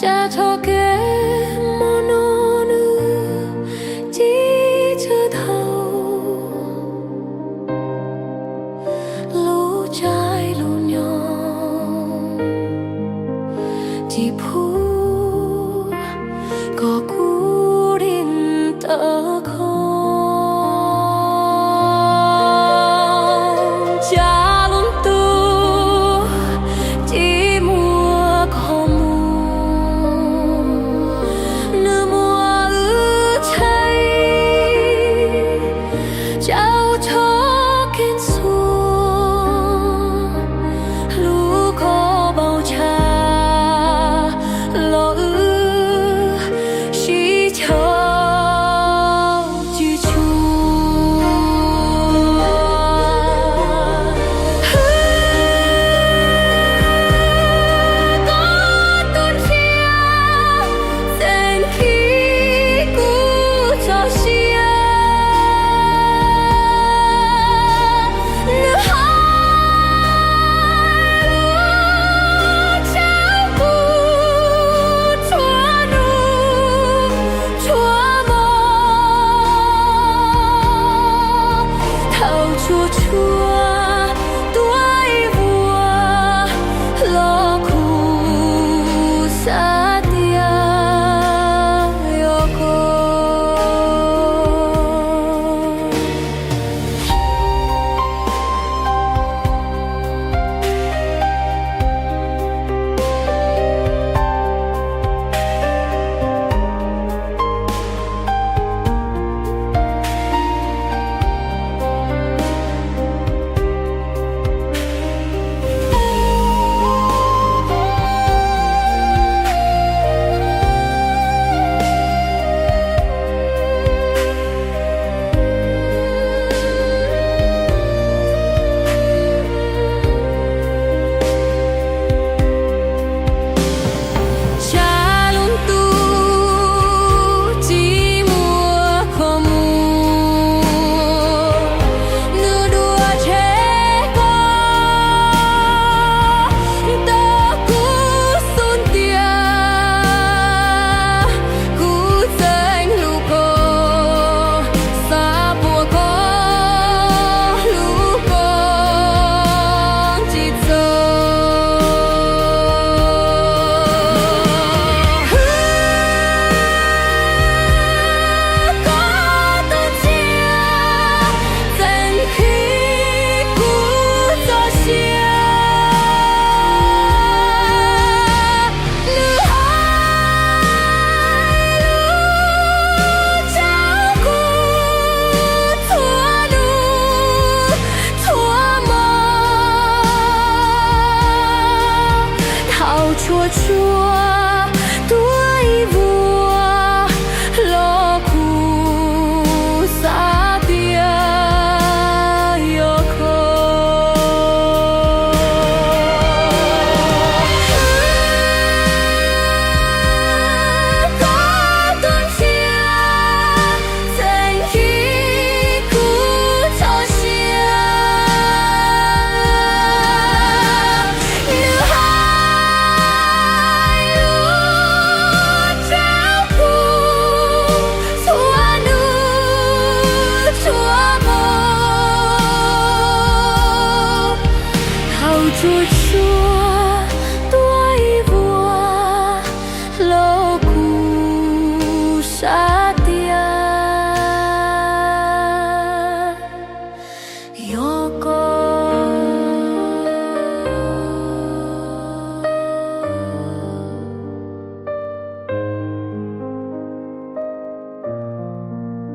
Cas txoj kev mob no nws ci tshwm dhau lub caij lub nyoog, ci phu kom kuv dim tawv kho. Cas lub ntuj ci muaj qhov muag, nws muab wb tsheej rau txoj kev ntxhua, hlub koj npaum cas los wb sib caug tsis tshua. Hwm, koj tus ntshiab txeem khi kuv txoj sia, nws hais lus rau kuv txhua hnub txhua hmo, thaum tsuas tshuav tuaj ib vuag los kuv xav tias yog koj. Tsam lub ntuj tsis muaj qhov muag, nws dua tsheej koj ntawm kuv xub ntiag, kuv txeev hlub koj, xav puas koj, hlub koj tsis txog. Hwm, koj tus ntshiab txeem khi kuv txoj sia, nws hais lus rau kuv txhua hnub txhua hmo, thaum tsuas tshuav